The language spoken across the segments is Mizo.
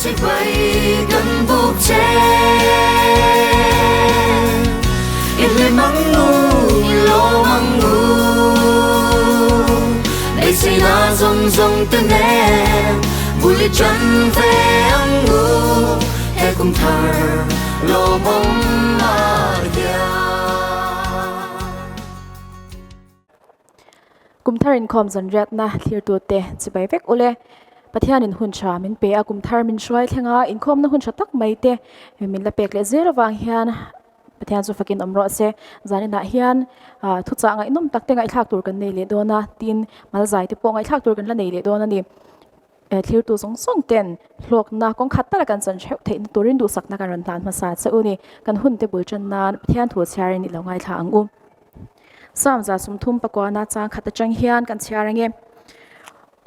Chibai kan buk che. I hlim ang u, i lawm ang u. Beiseina zawng zawng te nen bul i ṭan ve ang u. He kum thar lawmawm ah hian. Kum thar inkhawm zan riatna thlirtute chibai vek ule. Pathianin hun tha min pe a, kum thar min hruai thleng a, inkhawmna hun tha tak mai te min la pek leh zel avang hian Pathian chu fakin awm rawh se. Zaninah hian thuchah ngaihnawm tak te ngaihthlak tur kan nei leh dawn a, tin malzai te pawh ngaihthlak tur kan la nei leh dawn a ni. Thlirtu zawng zawng ten hlawkna kawng khat taka kan chan hreuh theihna turin duhsakna kan rawn hlan hmasa che u ni. Kan hun te bul tan nan Pathian thu chhiarin i lo ngaithla ang u. Psalm 130 pakuana chang khat atang hian kan chhiar ange.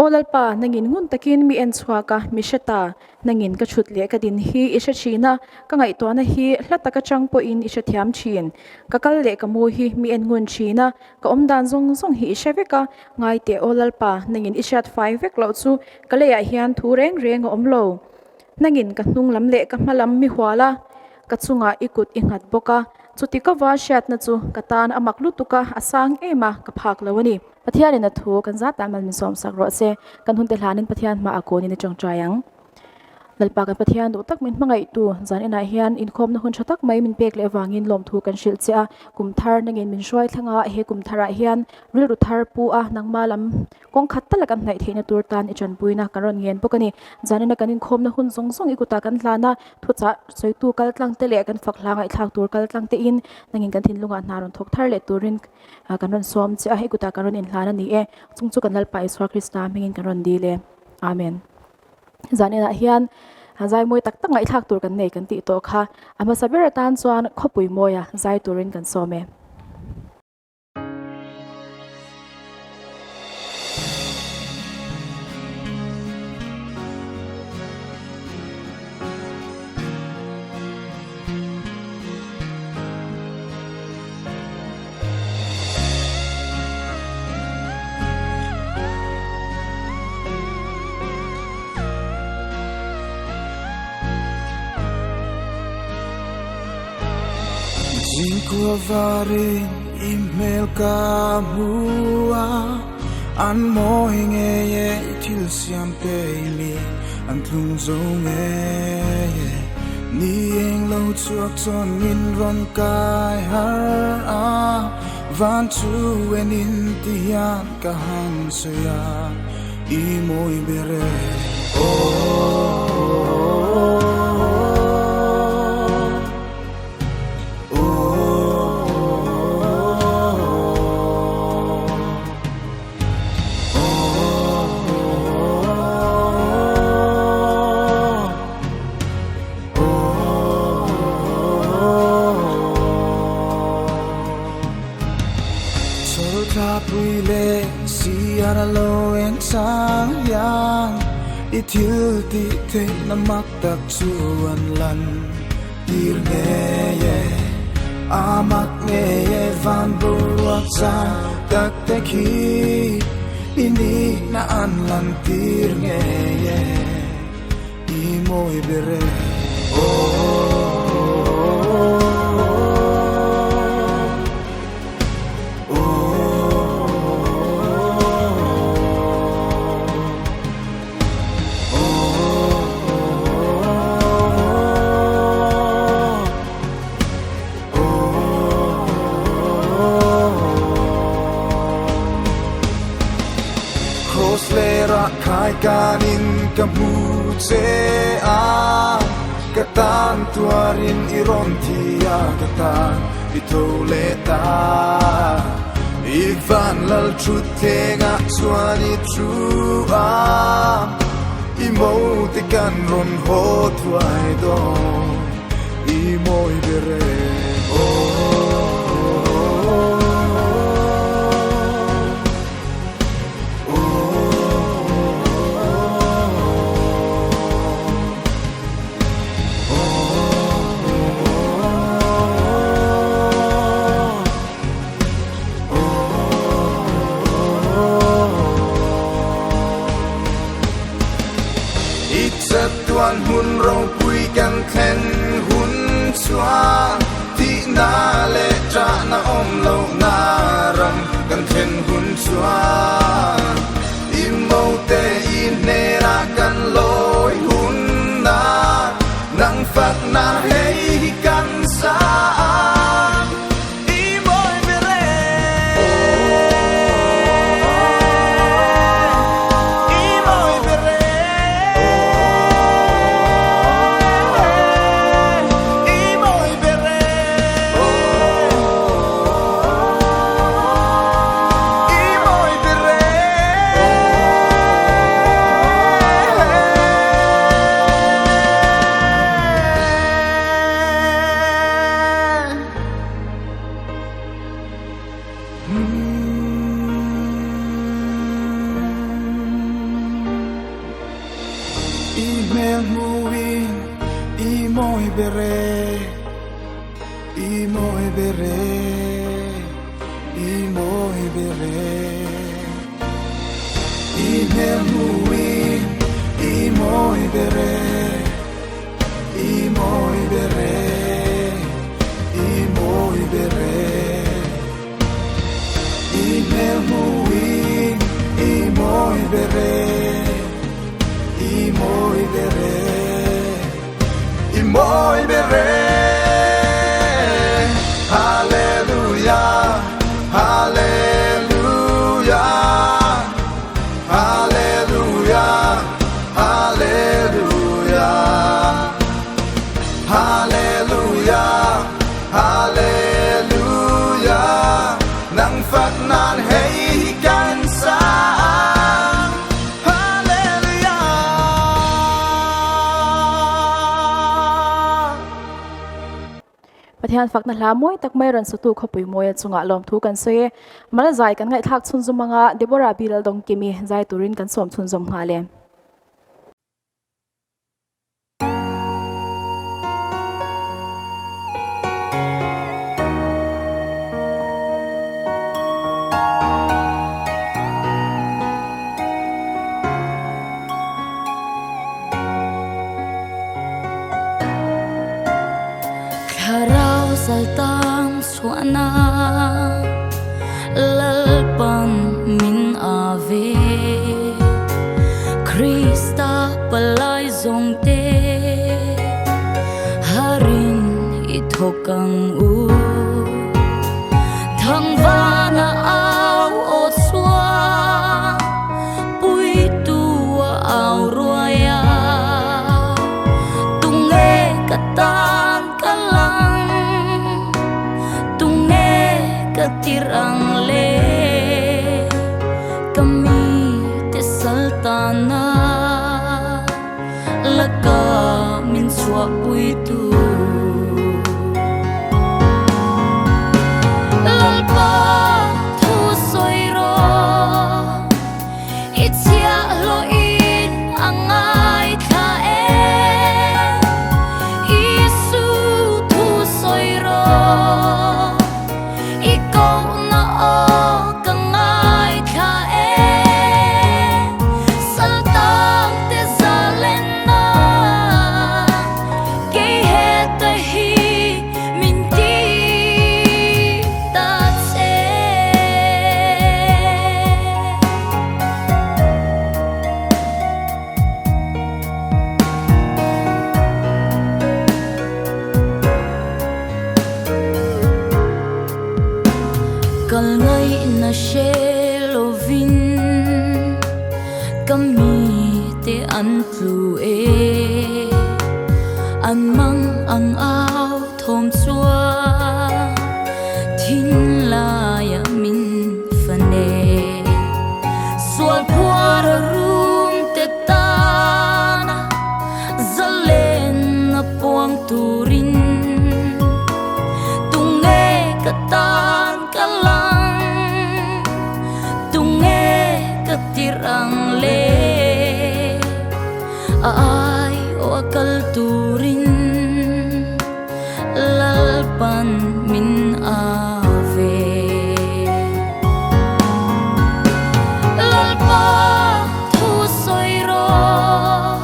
Aw Lalpa, nangin ngun takin mi en chhuak a, mi hre ta. Nangin ka thut leh ka din hi i hre thin a, ka ngaihtuahna hi hla tak atang pawhin i hrethiam thin. Ka kal leh ka mu hi mi en ngun thin a, Ka awm dan zawng zawng hi i hre vek a, ngai teh aw Lalpa, nangin i hriat fai vek loh chu ka leiah hian thu reng reng a awm lo. Nangin ka hnung lam leh ka hma lam mi hual a, ka chungah i kut i nghat bawk a, chuti ka va hriatna chu ka tan a mak lutuk a, a sang em a, ka phak lo a ni. Pathianin a thu kan zat ah mal min sawmsak rawh se, kan hunte hlanin Pathian hma a kunin i tawngtai ang. Lalpa kan Pathian duh tak min hmangaihtu zan inah hian inkhawmna hun tha tak mai min pek leh avangin lawmthu kan hrilh che a, kum thar nangin min hruai thleng a, he kum tharah hian rilru thar pu a nangma lam kawng khat tal a kan hnaih theihna tur tan i tanpuina kan rawn ngen bawk a ni. Zan ina kan inkhawmna hun zawng zawng i kutah kan hlan a, thuchah sawitu kal tlang te leh kan fak hla ngaihthlak tur kal tlang te in nangin kan thinlungah hna rawn thawk thar leh turin kan rawn sawm che a, i kutah kan rawn inhlan a ni e. Chung chu kan Lalpa Isua Krista hmingin kan rawn dil e. Amen. Zaninah hian zai mawi tak tak ngaihthlak tur kan nei kan tih tawh kha a hmasa ber atan chuan khawpui mawia zai turin kan sawm e. Zingkhua varin i hmel ka hmu a, an mawi ngei e i thil siam te i mi an tlung zo ngei e. Ni eng lo chhuak chuan min rawn kai har a, van chu enin ti hian ka han sawi a, i mawi ber e. Aww. Chawlhthla pui leh siar a lo en chang hian i thil tih theihna mak tak chu an lan tir ngei e. A mak ngei e van boruak chang tak te khi i nihna an lan tir ngei e. I mawi ber e. Cross lera khai kanin ka hmu che a, ka tan tuarin i rawn thi a, ka tan i tho leh ta. I van lal thut thlengah chuan i thu a, i mo te kan rawn haw thuai dawn, i mawi ber e. I chatuan hun ropui kan thlen hun chuan thihna leh ṭahna awm lohna ram kan thlen hun chuan i mote i hnenah kan lawi hun a nang fakna hei hi kan sa ang i mawi ber e i mawi ber e i mawi ber e i mawi ber e. I hmel hmuhin i mawi ber e, i mawi ber e, i mawi ber e. I hmel hmuhin i mawi ber e, i mawi ber e, i mawi ber e. I hmel hmuhin i mawi ber e, i mawi ber e, i mawi ber e. Hallelujah, Hallelujah, Hallelujah, Hallelujah, Hallelujah, Hallelujah, nang fak nan hei hi kan sa ang. Hallelujah. Pathian fakna hla mawi tak mai rawn satu khawpui mawia chungah lawmthu kan sawi e. Mala zai kan ngaihthlak chhunzawm anga Deborah Bi Laldawngkimi zai turin kan sawm chhunzawm nghal e. Thlarau saltan chhuahna Lalpan min a ve Krista palai zawng te Harin i thawk ang u Thangvana au aw chuan Puitu a au ruai a Tunge ka tan ka lang Tunge ka tir ang le Ka mite saltana Laka min chhuah puitu Lalpa thu sawi rawh I chhiahhlawhin a ngaithla e Isu thu sawi rawh I kohna aw ka ngaithla e Saltang te zalenna Kei heta hi min ti ta che. Kal ngaihna hre lovin ka mite an tlu e, an mang ang au thawm chuan thinlaiah min fan e. Sual phuar a rum te tana zalenna puang turin tunge ka tan ka lang tunge ka tir ang le a ai aw a kal turin Lalpan min a ve. Lalpa thu sawi rawh.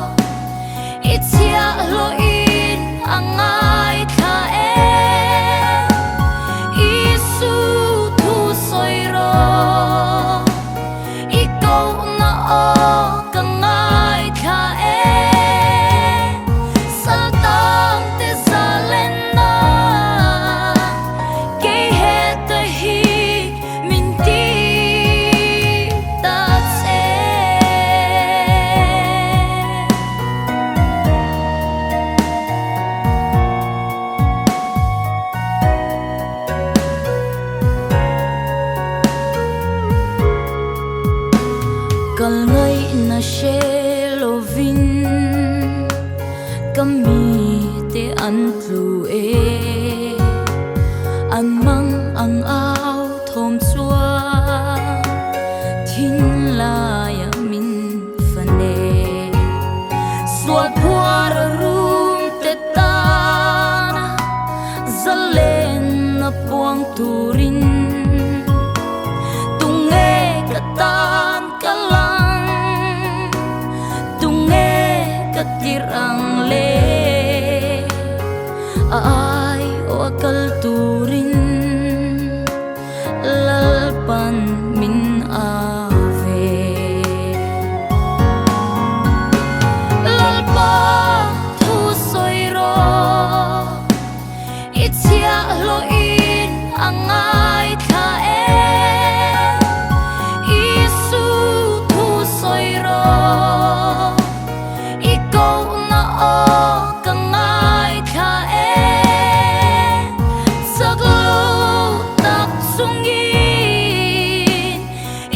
Ka mite an tlu e. An mang ang au thawm chuan thinlaia min fan e. Sual phuar a rum te tana zalenna puang turin tunge ka tan ka lang tunge ka tirh ang le a ai aw a kal turin Lalpan min a ve. Lalpa thu sawi rawh i chhiahhlawhin a ngaithla e. Isu thu sawi rawh i kohna aw ka ngaithla e. Chak lo tak chungin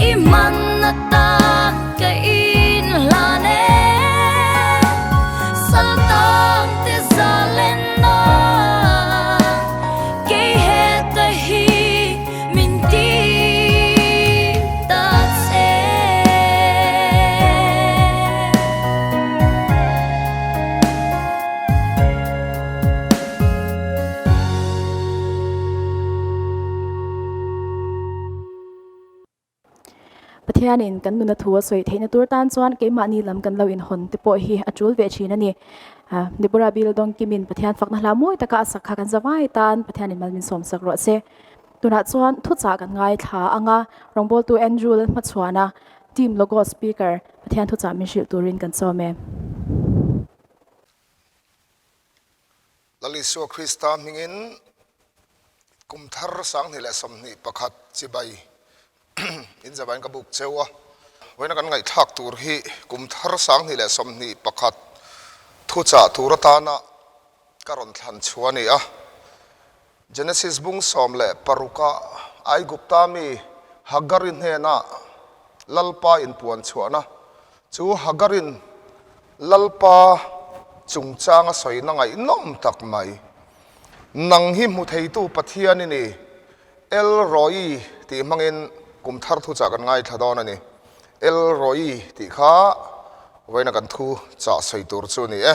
i hman atan ka inhlan e. Saltang te zalen na kei heta hi min ti ta che. Pathianin kan nuna thu a sawi theihna tur tan chuan keimahni lam kan lo inhawn te pawh hi a tul ve thin a ni. Deborah Bill Dawngkimin Pathian fakna hla mawi taka a sak kha kan zavai tan Pathianin mal min sawmsak rawh se. Tunah chuan thuchah kan ngaithla ang a, rawngbawltu Andrew Lalhmachhuana team logo speaker Pathian thuchah min hrilh turin kan sawm e. Lal Isua Krista hmingin kum thar 2021 chibai in zavain ka buk cheu a. Vawiina kan ngaihthlak tur hi kum thar 2021 thuchah tur atana ka rawn thlan chhuah a ni a. Genesis bung 16 ah Aigupta mi Hagari hnena Lalpa inpuan chhuahna chu Hagarin Lalpa chungchanga sawina ngaihnawm tak mai. Nang hi hmu theitu Pathian i ni, El Roi tih hmangin kum thar thuchah kan ngaithla dawn a ni. El Roi tih kha vawiina kan thu chah sawi tur chu a ni e.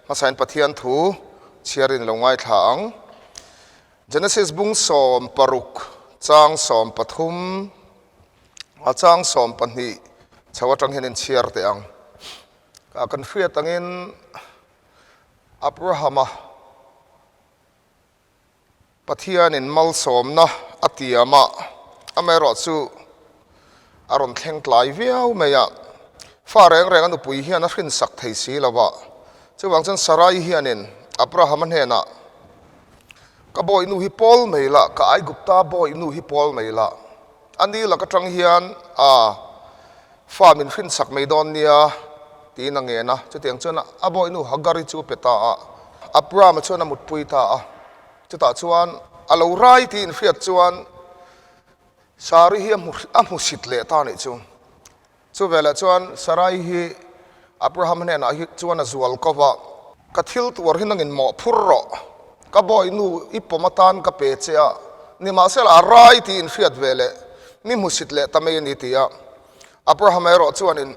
Hmasain Pathian thu chhiarin lo ngaithla ang. Genesis bung 16 chang 13 A chang 12 chho atang hian in chhiar teh ang. Kan hriat angin Abrahama Pathianin malsawmna a tiam a, amaherawh chu a rawn thleng tlai viau mai a. Fa reng reng a nupui hian a hrinsak thei si lo va. Chuvang chuan Sarai hianin Abrahama hnenah, Ka bawihnu hi pawl mai la, ka Aigupta bawihnu hi pawl mai la. A ni lak atang hian a fa min hrinsak mai dawn nia tiin a ngen a. Chutiang chuan a bawihnu Hagari chu a pe ta a. Abrahama chuan a mutpui ta a. Chutah chuan a lo rai tih inhriat chuan Sari hi a hmusit leh ta a nih chu. Chu veleh chuan Sarai hi Abraham hnenah hi chuan a zual ko va, Ka thil tuar hi nangin mawh phur rawh, ka bawihnu i pawm atan ka pe che a, nimahsela a rai tih inhriat ve leh mi hmusit leh ta mai a ni ti a. Abraham erawh chuanin,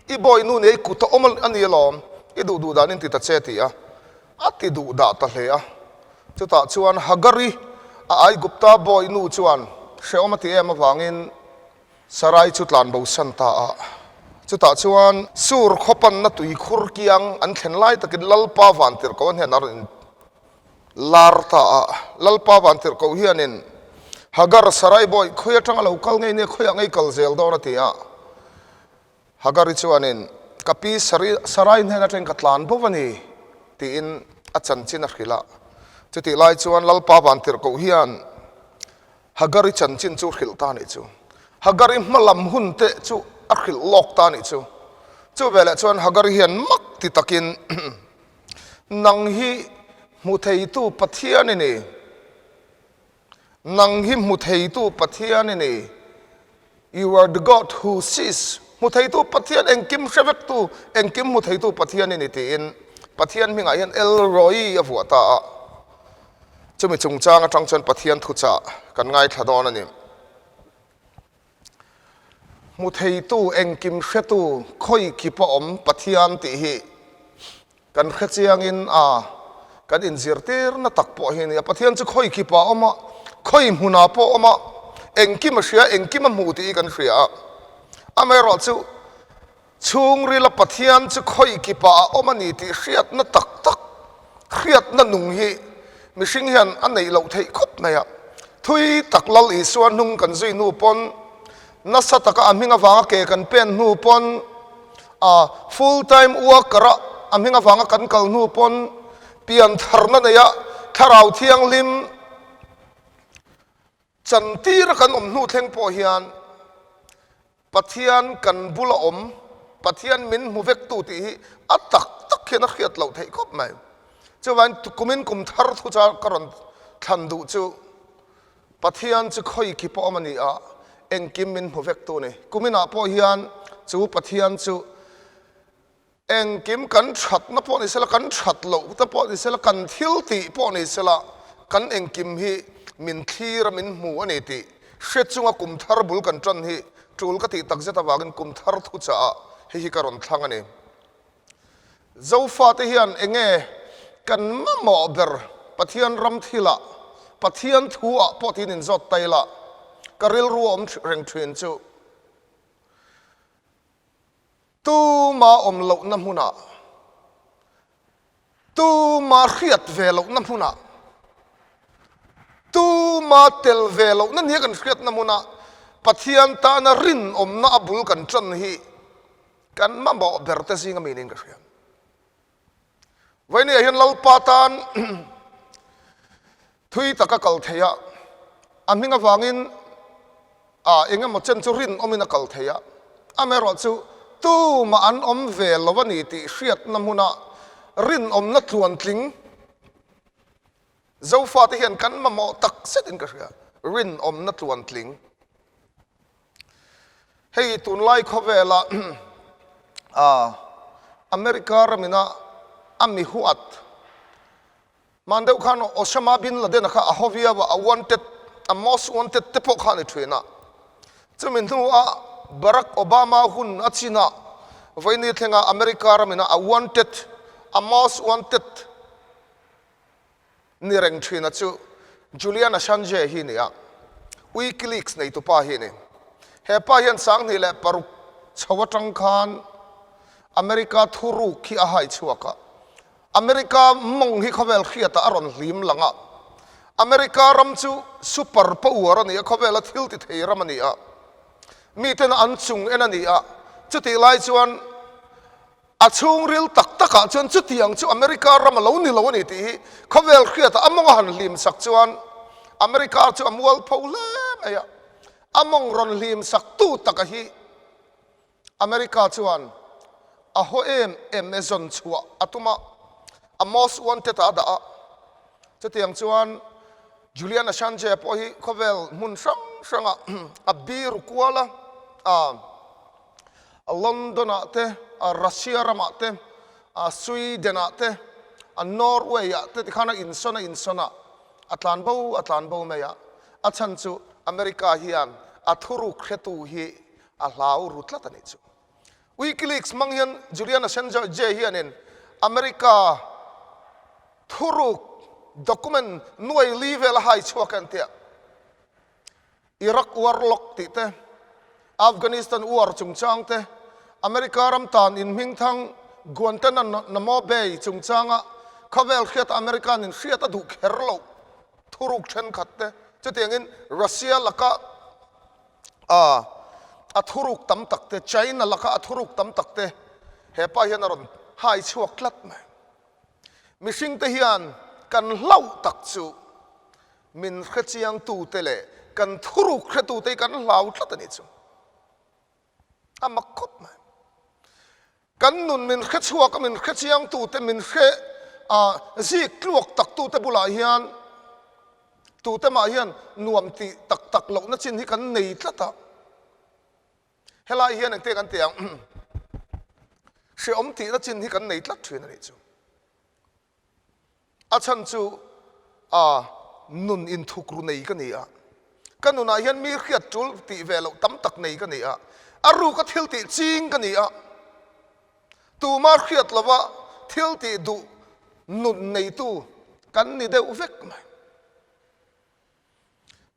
I bawihnu nia i kut a awm a ni alawm, i duh duh danin ti ta che ti a, a ti duh dah ta hle a. Chutah chuan Hagari, a Aigupta bawihnu chuan hrehawm a ti em avangin, Sarai chu tlan bosan ta a, chutah chuan Sur khaw panna tui khur kiang an thlen lai takin Lalpa Vantirhkoh a hnenah a rawn in lar ta a. Lalpa Vantirhkoh hianin Hagar, Sarai bawi khawi atanga lo kal ngei nia khawiah ngei kal zel dawn a ti a. Hagari chuanin, Ka pi Sarai hnen atangin ka tlan bo a ni, tiin a chanchin a hrilh a. Chutih lai chuan Lalpa Vantirhkoh hian Hagari chanchin chu hrilh ta a nih chu. Hagari hmalam hun te chu a hrilh lawk ta a nih chu. Chu veleh chuan Hagari hian mak ti takin, Nang hi hmu theitu Pathian i ni. Nang hi hmu theitu Pathian i ni. You are the God who sees. Hmu theitu Pathian, engkim hre vektu, engkim hmu theitu Pathian i ni tiin Pathian hmingah hian El Roi a vuah ta a, chumi chungchang atang chuan Pathian thuchah kan ngaithla dawn a ni. Hmu theitu, engkim hretu, khawi kip a awm Pathian tih hi kan hre chiangin a kan inzirtirna tak pawh hi a ni a. Pathian chu khawi kipah a awm a, khawi hmunah pawh a awm a, engkim a hria, engkim a hmu tih hi kan hria a. Amaherawhchu, Chhungrila Pathian chu khawi kipah a awm a ni tih hriatna tak tak, hriatna nung hi mihring hian a neih loh theih khawp mai a. Thui tak Lal Isua hnung kan zui hnu pawn, nasa taka a hming avanga ke kan pen hnu pawn, a full time worker a a hming avanga kan kal hnu pawn, pian tharna neia Thlarau Thianghlim chantira kan awm hnu thleng pawh hian, Pathian kan bula awm, Pathian min hmu vektu tih hi a tak tak hian a hriat loh theih khawp mai. Chuvangin kumin kum thar thu cha ka rawn thlan duh chu Pathian chu khawi khi pawh awm a ni a, engkim min hmu vektu a ni. Kuminah pawh hian chu Pathian chu Engkim kan thatna pawh ni sela, kan that loh te pawh ni sela, kan thil tih pawh ni sela, kan engkim hi min thlir a, min hmu a ni tih hre chunga kum thar bul kan tan hi tul ka tih takzet avangin kum thar thu chaah hei hi ka rawn thlang a ni. Zofate hian enge kan mamawh ber Pathian ram thilah, Pathian thuah pawh tiin inzawt ta ila, ka rilru a awm reng thin chu. Tuma awm lohna hmunah, tuma hriat ve lohna hmunah, tuma tel ve lohna nia kan hriatna hmunah Pathian tana rinawmna a bul kan tan hi kan mamawh ber te zinga mi niin ka hria. Vawinia hian Lalpa tan thui taka kal thei a, a hming avangin a eng emaw chen chu rinawmin a kal thei a, amaherawh chu tumah an awm ve lo a ni tih hriatna hmuna rinawmna tluantling Zofate hian kan mamawh tak zetin ka hria, rinawmna tluantling. Hei tunlai khawvela America ramina a mi huat hman deuh khan Osama bin Laden-a kha a haw viau a, a wanted, a most wanted te pawh kha a ni thin a. Chumi hnuah Barack Obama hun a chin a, vawiini thlenga America ramina a wanted, a most wanted Ni reng thina chu Julian Assange hi ni a, WikiLeaks neitupa hi a ni. He pa hian 2006 chho atang khan America thuruk hi a hai chhuak a, America mawng hi khawvel hriatah a rawn hlim lang a. America ram chu super power a ni a, khawvela thil ti thei ram a ni a, miten an chung en a ni a, chutih lai chuan A chhungril tak takah chuan chutiang chu America ram a lo ni lo a ni tih hi khawvel hriatah a mawng a han hlim sak chuan America chu a mualpho hle mai a. A mawng rawn hlim sak tu taka hi America chuan a haw em em e zawn chhuah a tum a, a most wanted ah a dah a. Chutiang chuan Julian Assange pawh hi khawvel hmun hrang hrangah a biru kual a, London-ah te, Russia ramah te, Sweden-ah te, Norway-ah te tikhan a insawn a insawn a, a tlan bo a tlan bo mai a. A chhan chu America hian a thuruk hretu hi a hlau ru tlat a nih chu. WikiLeaks hmang hian Julian Assange hianin America thuruk document nuai li vel a hai chhuak a entia. Iraq war lawk tih te, Afghanistan war chungchang te, America ram tan inhmingthang Guantanamo Bay chungchanga khawvel hriata American in hriat a duh kher loh thuruk thenkhat te, chutiangin Russia laka a thuruk tam tak te, China laka a thuruk tam tak te he pa hian a rawn hai chhuak tlat mai. Mihringte hian kan hlauh tak chu Min hrechiangtute leh kan thuruk hretute hi kan hlau tlat a nih chu. A mak khawp mai. Kan nun min hrechhuak a, min hrechiangtute, min hre zik tluak taktute bulah hian tute mah hian nuam tih tak tak lohna chin hi kan nei tlat a. Helai hian engte kan ti ang? Hreawm tihna chin hi kan nei tlat thin a nih chu. A chhan chu a nun inthukru nei ka ni a, ka nunah hian mi hriat tul tih ve loh tam tak nei ka ni a, a ruka thil tih ching ka ni a, tuma hriat lova thil tih duh nun neitu kan ni deuh vek mai.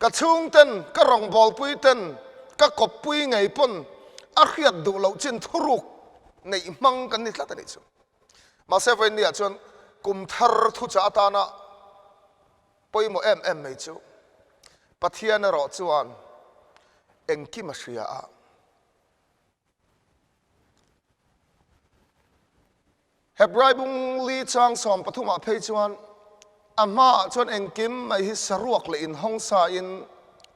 Ka chhungten, ka rawngbawlpui ten, ka kawppui ngei pawn a hriat duh loh chin thuruk neih hmang kan ni tlat a nih chu. Mahse vawiinniah chuan kum thar thuchah atana pawimawh em em mai chu Pathian erawh chuan engkim a hria a. Hebrai bung li chang 13 ah phei chuan a hmaah chuan engkim mai hi saruak leh inhawng sa in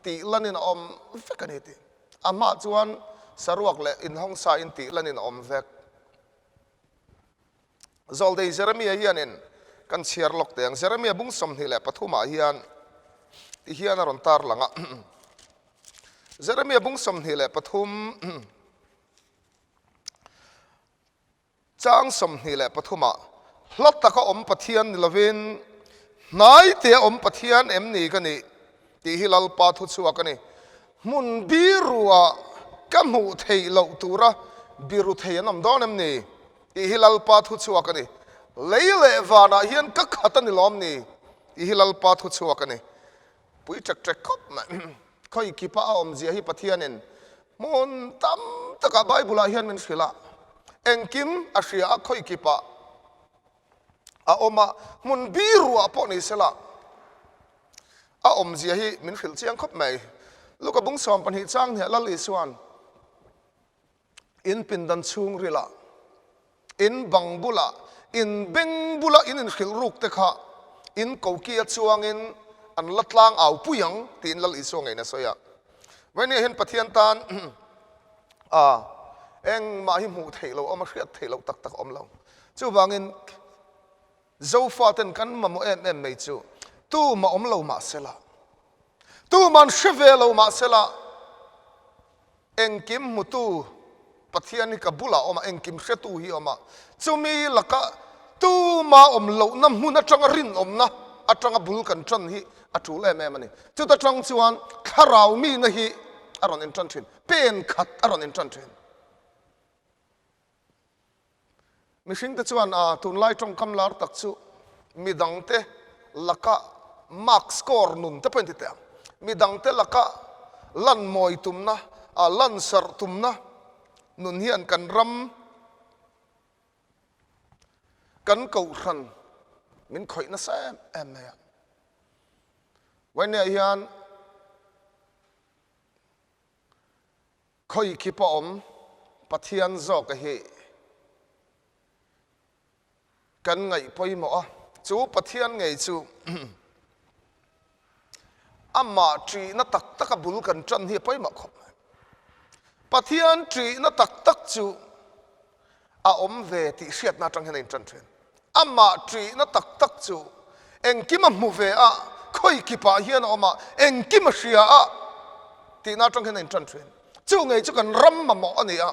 tih lan in a awm vek a ni tih. A hmaah chuan saruak leh inhawng sa in tih lan in a awm vek. Zawldei Jeremia hianin kan chhiar lawk teh ang. Jeremia bung 23 ah hian ti hian a rawn tar lang a. Jeremia bung 23 Chang 23 ah, Hla taka awm Pathian ni lovin, hnaitea awm Pathian em ni ka nih? tih hi Lalpa thuchhuak a ni. Hmun biruah ka hmuh theih loh tura biru thei an awm dawn em ni? tih hi Lalpa thuchhuak a ni. Lei leh vanah hian ka khat a ni lawm ni? tih hi Lalpa thuchhuak a ni. Pui ṭek ṭek khawp mai. Khawi kipa a awmzia hi Pathianin hmun tam takah Bible-ah hian min hrilh a, engkim a hria a, khawi kipa a awm a, hmun biruah pawh ni sela a awmzia hi min hrilh chiang khawp mai. Luka bung 12 chang hniah Lal Isuan In pindan chhungrilah, in bang bulah, in beng bula in inhrilh ruk te kha in koki a chuangin an la tlang au pui ang tiin Lal Isua ngeiin a sawi a. Vawinia hian Pathian tan a engmah hi hmuh theih loh awm a, hriat theih loh tak tak a awm lo. Chuvangin Zofaten kan mamawh em em mai chu tumah awm lo mahsela, tuman hre ve lo mahsela, Engkim hmutu Pathian hi ka bulah a awm a, engkim hretu hi a awm a. Chumi laka tuma awm lohna hmun atanga rinawmna atanga bul kan tan hi a tul em em a ni. Chuta tang chuan thlarau mihna hi a rawn intan thin, pen khat a rawn intan thin. Mihringte chuan a tunlai tawngkam lar tak chu midangte laka mark score nun te pawh in ti teh ang. Midangte laka lan mawi tumna, a lan sarh tumna nun hian kan ram, kan kohhran min khawih nasa em em mai a. Vawinia hian Khawi khi pawh awm Pathian zawka hi kan ngaih pawimawh a, chu Pathian ngei chu amah ṭihna tak taka bul kan ṭan hi a pawimawh khawp mai. Pathian ṭihna tak tak chu a awm ve tih hriatna aṭang hian a inṭan ṭhin. Amah ṭihna tak tak chu engkim a hmu ve a, khawi kipah hian a awm a, engkim a hria a tihna aṭang hian a inṭan ṭhin. Chu ngei chu kan ram mamawh a ni a,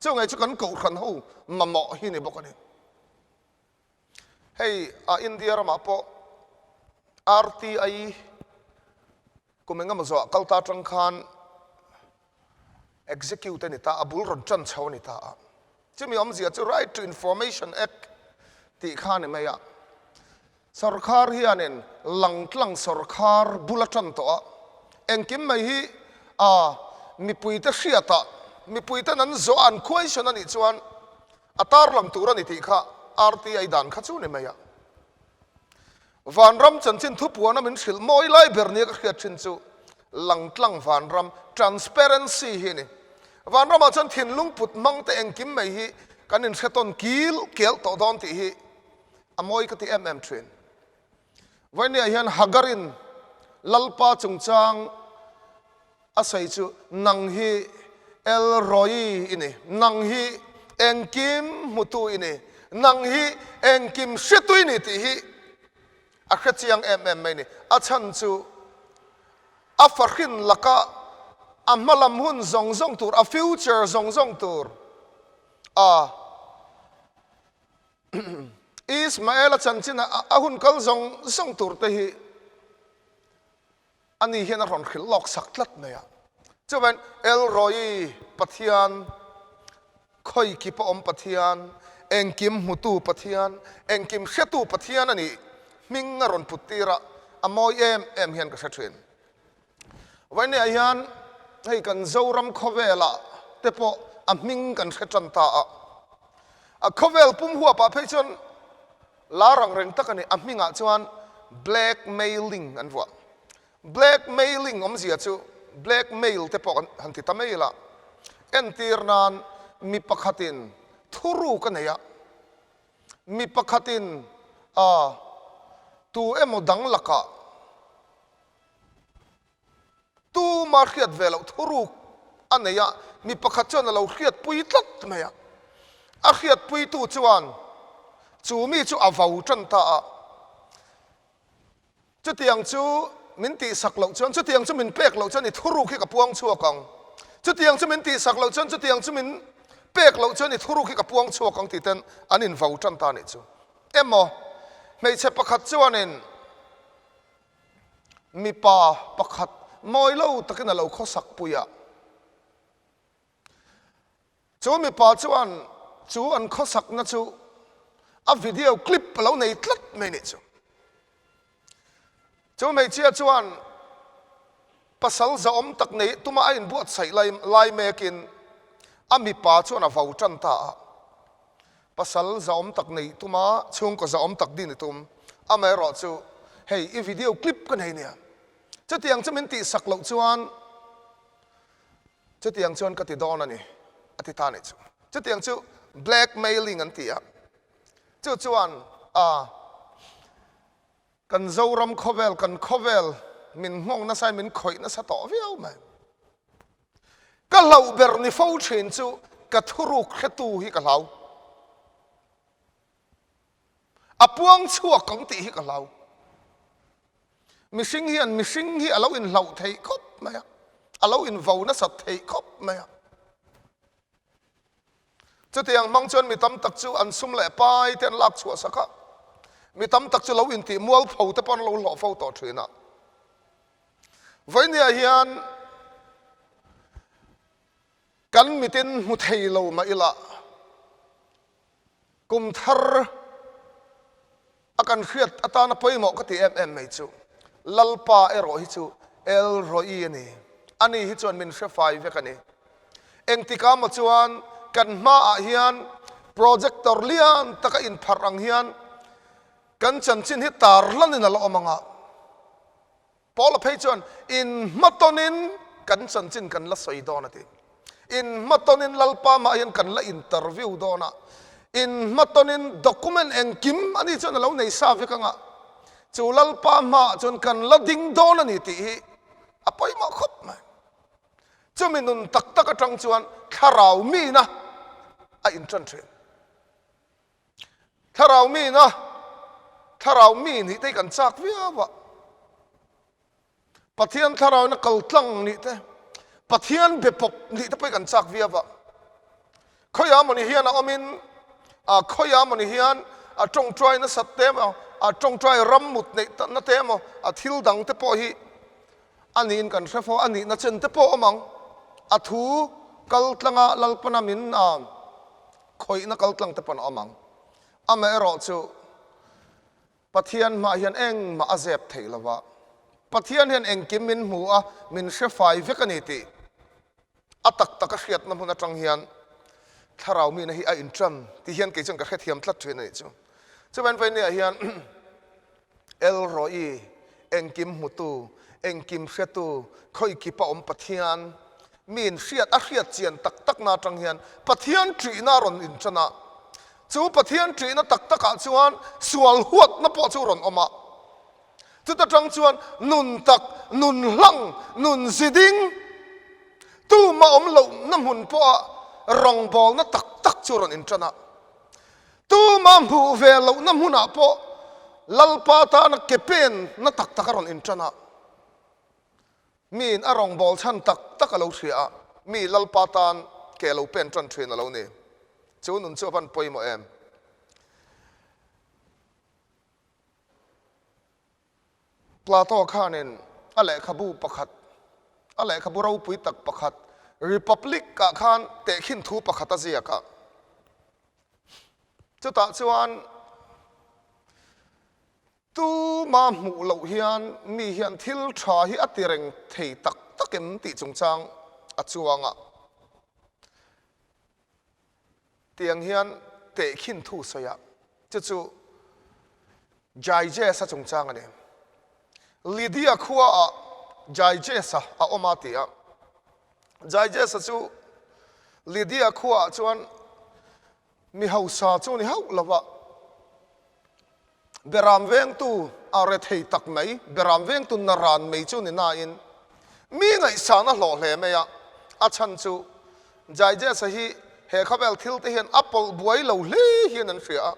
chu ngei chu kan kohhran ho mamawh hi ni bawk a ni. Hei a India ramah pawh RTI Kum engemaw zawhah kal ta atang khan execute a ni ta, a bul rawn tan chho a ni ta a. Chumi awmzia chu Right to Information Act tih kha a ni mai a. Sawrkhar hianin langtlang sawrkhar bul a tan tawh a, engkim mai hi a mipuite hriatah, mipuiten an zawh a, an question a nih chuan a tarlang tur a ni tih kha RTI dan kha chu a ni mai a. Vanram chanchin thupuana min hrilh mawi lai ber nia ka hriat thin chu langtlang vanram, transparency, hi a ni. Vanramah chuan thinlung put hmang te engkim mai hi kan inhre tawn kil kel tawh dawn tih hi a mawi ka ti em em thin. Vawinia hian Hagarin Lalpa chungchang A sawi chu, Nang hi El Roi i ni, nang hi engkim hmutu i ni, nang hi engkim hretu i ni tih hi a hre chiang em em mai ni. A chhan chu a fahrin laka a hmalam hun zawng zawng tur, a future zawng zawng tur a. Ismaela chanchin a hun kal zawng zawng tur te hi ani hian a rawn hrilh lawk sak tlat mai a. Chuvain El Roi Pathian, khawi kip a awm Pathian, engkim hmutu Pathian, engkim hretu Pathian a nih hming a rawn put tir a, a mawi em em hian ka hre thin. Vawinia hian hei kan Zoram khawvelah te pawh a hming kan hre tan ta a, a khawvel pum huapah phei chuan lar ang reng tak a ni, a hmingah chuan blackmailing an vuah. Blackmailing awmzia chu blackmail te pawh kan han ti ta mai la, entir nan mi pakhatin thuruk a nei a, mi pakhatin a tu emaw dang lakah Tuma hriat ve loh thuruk a nei a, mi pakhat chuan a lo hriatpui tlat mai a. A hriatpuitu chuan chu mi chu a vo tan ta a, Chutiang chu min tihsak loh chuan, chutiang chu min pek loh chuan i thuruk hi ka puang chhuak ang. Chutiang chu min tihsak loh chuan, chutiang chu min pek loh chuan i thuruk hi ka puang chhuak ang tih ten an invo tan ta a nih chu. Emaw, hmeichhe pakhat chuanin, Mipa pakhat mawi lo takin a lo khawsak pui a. Chu mipa chuan chu an khawsakna chu a video clip a lo nei tlat mai nih chu. Chu hmeichhia chuan pasal zahawm tak nei tuma a inbuatsaih lai mekin a mipa chuan a vo tan ta a. Pasal zahawm tak neih tuma chhungkaw zahawm tak din i tum. Amaherawh chu hei i video clip ka nei nia. Chutiang chu min tihsak loh chuan chutiang chuan ka ti dawn a ni a ti ta nih chu. Chutiang chu blackmailing an ti a. Chu chuan a kan Zoram khawvel kan khawvel min nghawng nasa in min khawih nasa tawh viau mai. Ka hlauh ber ni fo thin chu ka thuruk hretu hi ka hlau. A puang chhuak ang tih hi ka hlau. Mihring hian mihring hi a lo inhlauh theih khawp mai a, a lo invo nasat theih khawp mai a. Chutiang hmang chuan mi tam tak chu an sum leh pai te an lak chhuah sak a, mi tam tak chu lo intih mualpho te pawh an lo hlawh fo tawh thin a. Vawinia hian kan mitin hmu thei lo mah ila kum thar a kan hriat atana pawimawh ka ti em em mai chu Lalpa erawh hi chu El Roi a ni. Ani hi chuan min hre fai vek a ni. Engtikah maw chuan kan hmaah hian projector lian taka inpharh ang hian Kan chanchin hi tarlanin a la awm ang a, Paula phei chuan inhmatawnin kan chanchin kan la sawi dawn a ti. Inhmatawnin Lalpa mah hian kan la interview dawn a, inhmatawnin document engkim ani chuan a lo nei sa vek ang a, chu Lalpa hmaah chuan kan la ding dawn a ni tih hi a pawimawh khawp mai. Chumi nun tak tak atang chuan thlarau mina a intan thin. Thlarau mina, thlarau mi nih te hi kan chak viau a. Pathian thlarauina kal tlang nih te, Pathian be pawp nih te pawh hi kan chak viau a. Khawiah mawni hian a awmin, a khawiah mawni hian a tawngtai nasat te emaw, a tawngtai ram mut neih na te emaw, a thil dang te pawh hi a niin kan hre fo, a nihna chen te pawh a awm ang. A thu kal tlanga Lalpana min a. Khawihna kaltlang te pawn a awm ang. Amaherawh chu Pathian hmah hian engmah a zep theih lo va, Pathian hian engkim min hmu a, min hre fai vek a ni tih a tak tak a hriatna hmun atang hian thlarau mihna hi a intan tih hian kei chuan ka hrethiam tlat thin a nih chu. Chuvain vawinia hian El Roi, engkim hmutu, engkim hretu, khawikipa awm Pathian, miin hriat a hriat chian tak takna atang hian Pathian ṭihna a rawn inṭan a. Chu Pathian ṭihna tak takah chuan sual huatna pawh chu rawn awm a. Chuta ṭang chuan nun tak, nun hlang, nun ziding, tuma awm lohna hmun pawha rawngbawlna tak tak chu rawn inṭan a. Tuma hmuh ve lohna hmunah pawh Lalpa tana ke pen na tak tak a rawn inṭan a, miin a rawngbâwl chhan tak tak a lo hria a, mi Lalpa tan ke lo pen ṭan ṭhin a lo ni. Chu nun chu a van pawimawh em? Plato khanin a lehkhabu pakhat, a lehkhabu ropui tak pakhat Republic-ah khan tehkhin thu pakhat a ziak a. Chutah chuan tuma hmuh loh hian mi hian thil tha hi a ti reng thei tak tak em tih chungchang a chuang a. Tiang hian tehkhin thu sawi a, chu chu Gyges-a chungchang a ni. Lydia khuaah Gyges-a a awm a ti a. Gyges-a chu Lydia khuaah chuan mi hausa chu ni hauh lo va, Beram vengtu a rethei tak mai, beram vengtu naran mai chu ni nain mi ngaihsan a hlawh hle mai a, a chhan chu Gyges-a hi he khawvel thil te hian a pawlh buai lo hle hian an hria a,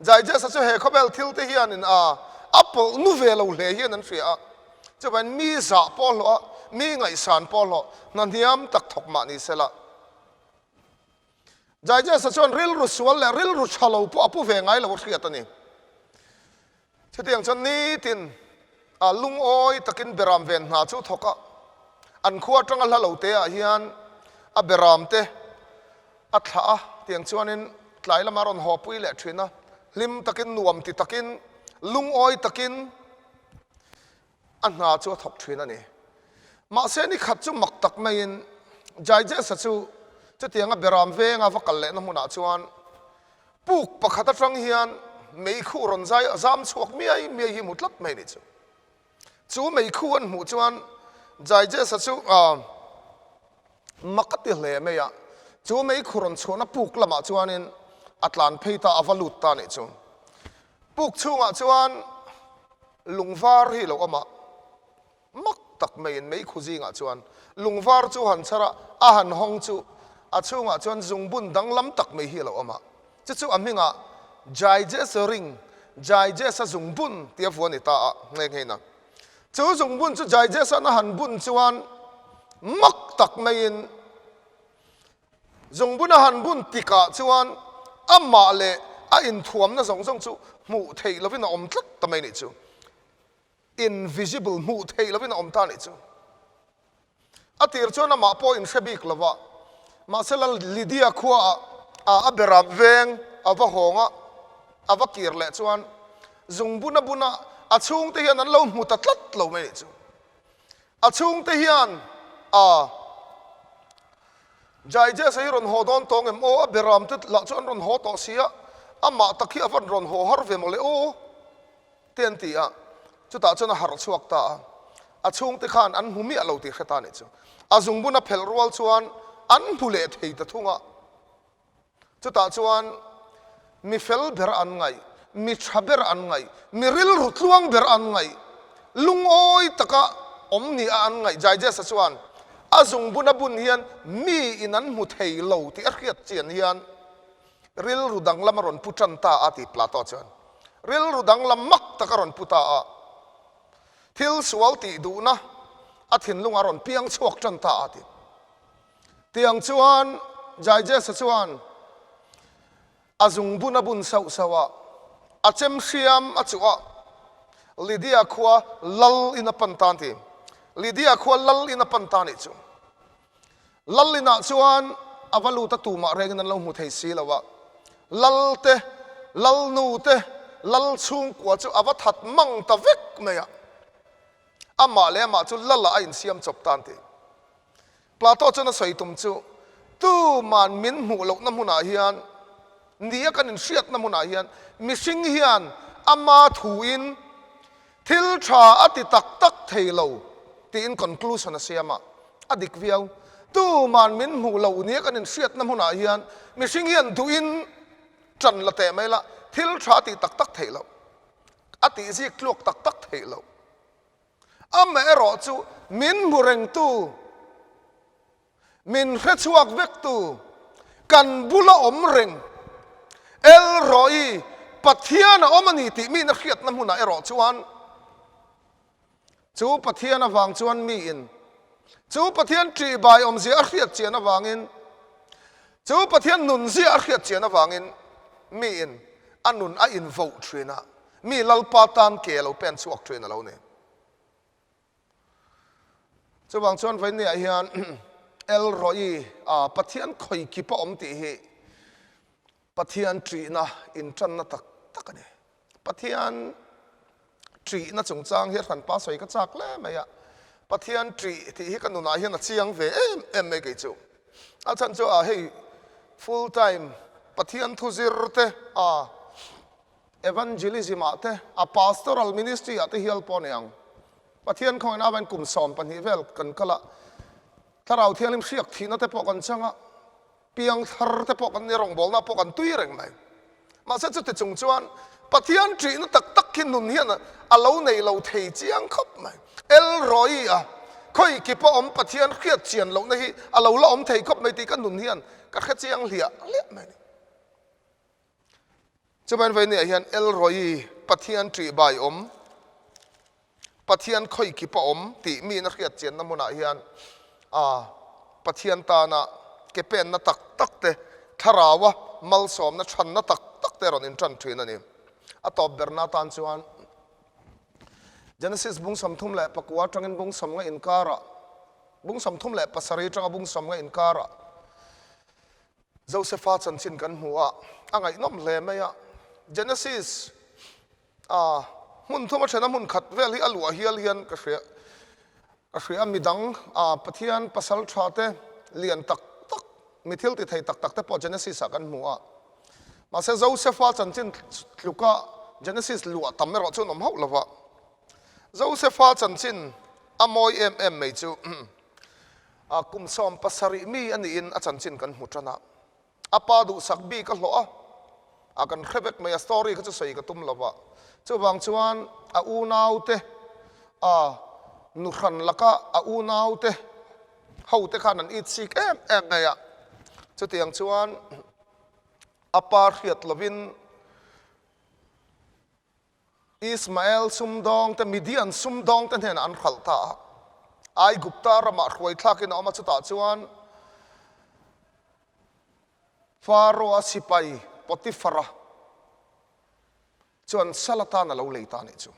Gyges-a chu he khawvel thil te hianin a a pawlh nu ve lo hle hian an hria a, chuvangin mi zah pawh hlawh a, mi ngaihsan pawh hlawh, hna hniam tak thawk mah ni sela. Digest-a chuan rilru sual leh rilru tha lo pawh a pu ve ngai lo a hriat a ni. Chutiang chuan nitin a lungawi takin beram ven hna chu thawk a, an khua atanga hla lo te ah hian a beram te a thlah a, tiang chuanin tlai lama a rawn haw pui leh thin a, hlim takin nuam ti takin lungawi takin a hna chu a thawk thin a ni. Mahse ni khat chu mak tak maiin Gyges-a chu chutianga beram venga va kal lehna hmunah chuan puk pakhat atang hian meikhu rawn zai a zam chhuak miai miai hi hmu tlat mai ni chu. Chu meikhu an hmuh chuan Gyges-a chu mak a ti hle mai a, chu meikhu rawn chhuahna puk lamah chuanin a tlan phei ta a va lut ta nih chu. Puk chhungah chuan lungvar hi lo awm a, mak tak maiin meikhu zingah chuan lungvar chu han chhar a, a han hawng chu a chhungah chuan zungbun danglam tak mai hi a lo awm a, chu chu a hmingah Gyges Ring, Gyges-a zungbun tia vuah a ni ta a, nghe nghe in a. Chu zungbun chu Gyges-a'n a han bun chuan mak tak maiin Zungbun a han bun tikah chuan amah leh a inthuamna zawng zawng chu hmuh theih lovin a awm tlat ta mai nih chu. Invisible, hmuh theih lovin a awm ta nih chu. A tir chuan amah pawh inhre bik lo va, mahse la Lydia khuaah a berap veng a va hawng a, a va kir leh chuan zungbun a bun a, a chhungte hian an lo hmu ta tlat lo mai nih chu. A chhungte hian a Gyges-a hi rawn haw dawn tawng em aw? A beram te lah chu an rawn haw tawh si a, amah tak hi a van rawn haw har ve mawle aw? te an ti a, chutah chuan a harh chhuak ta a, a chhungte khan an hmu miah lo tih hre ta a nih chu. A zungbun a phelh rual chuan an hmu leh thei ta thung a. Chutah chuan mi fel ber an ngaih, mi tha ber an ngaih, mi rilru tluang ber an ngaih, lungawi taka awm ni a an ngaih Gyges-a chuan a zungbun a bun hian mi in an hmu thei lo tih a hriat chian hian rilru danglam a rawn pu tan ta a ti Plato chuan. Rilru danglam mak tak a rawn pu ta a, thil sual tih duhna a thinlung a rawn piang chhuak tan ta a ti. Tiang chuan Gyges-a chuan a zungbun a bun sauh sauh a, a chem hriam a chuh a, Lydia khua lal in a pan ta an ti. Lydia khua lal in a pan ta nih chu. Lal inah chuan a va lut a tumah rengin an lo hmu thei si lo a, lal te, lal nu te, lal chhungkua chu a va that mang ta vek mai a. Amah leh amah chu lal ah a insiam chawp ta an ti. Plato chuan a sawi tum chu, Tuman min hmuh lohna hmunah hian, nia kan inhriatna hmunah hian mihring hian ama thuin thil tha a ti tak tak thei lo tiin conclusion a siam a, a dik viau. Tuman min hmuh loh nia kan inhriatna hmunah hian mihring hian duhin ṭan la teh mai la, thil tha a ti tak tak theih loh, a tihzik tluak tak tak theih loh. Amaherawh chu min hmu rengtu, min hrechhuak vektu, kan bula awm reng El Roi, Pathian a awm a ni tih miin a hriatna hmunah erawh chuan chu Pathian avang chuan miin chu Pathian ṭihbai awmzia a hriat chian avangin chu Pathian nunzia a hriat chian avangin miin a nun a invoh ṭhin a, Mi Lalpa tan ke a lo pen chhuak thin a lo ni. Chuvang chuan vawinia hian El Roi a Pathian khawi kip a awm tih hi Pathian ṭihna inṭanna tak tak a ni. Pathian ṭihna chungchang hi a hranpa sawi ka chak hle mai a, Pathian ṭih tih hi ka nunah hian a chiang ve em em mai kei chu. A chhan chu a hei full time Pathian thu zir te a evangelism ah te a pastoral ministry ah te hial pawh a ni ang. Pathian khawngaihna avangin kum 12 vel kan kal a, Thlarau Thianghlim hriak thihna te pawh kan chang a, Piang thar te pawh kan ni, rawngbawlna pawh kan tui reng mai. Mahse chuti chung chuan Pathian ṭihna tak tak hi nun hian a lo nei lo thei chiang khawp mai. El Roi a khawi kip a awm Pathian hriat chian lohna hi a lo la awm thei khawp mai tih ka nun hian ka hre chiang hliah hliah mai a ni. Chumain vawinia hian El Roi Pathian ṭih bai awm, Pathian khawi kip a awm tih miin a hriat chianna hmunah hian a Pathian tana ke penna tak tak te, thlaraua malsawmna chhanna tak tak te rawn inṭan ṭhin a ni. A tawp berna atan chuan Genesis bung 39 aṭangin bung 50 inkarah, bung 37 aṭanga bung 50 inkarah Josefa chanchin kan hmu a, a ngaihnawm hle mai a. Genesis A hmun thum a then a hmun khat vel hi a luah hial hian ka hria ka hria a midang a Pathian pasal tha te lian tak tak mi thil ti thei tak tak te pawh Genesis ah kan hmu a mahse Josefa chanchin tluka Genesis luah tam erawh chu an awm hauh lo va Josefa chanchin a mawi em em mai chu a kum 17 mi a niin a chanchin kan hmu tan a. A pa duhsak bik a hlawh a, a kan hre vek mai a, story kha chu sawi ka tum lo va. Chuvang chuan a unaute, a nuhran laka a unaute hote khan an itsik em em mai a. Chutiang chuan a pa hriat lovin Ismael sumdawngte, Midian sumdawngte hnenah an hralh ta a. Aigupta ramah hruai thlakin a awm a, chutah chuan Pharaoh-a sipai Potiphar-a chuan sal atan a lo lei ta a nih chu.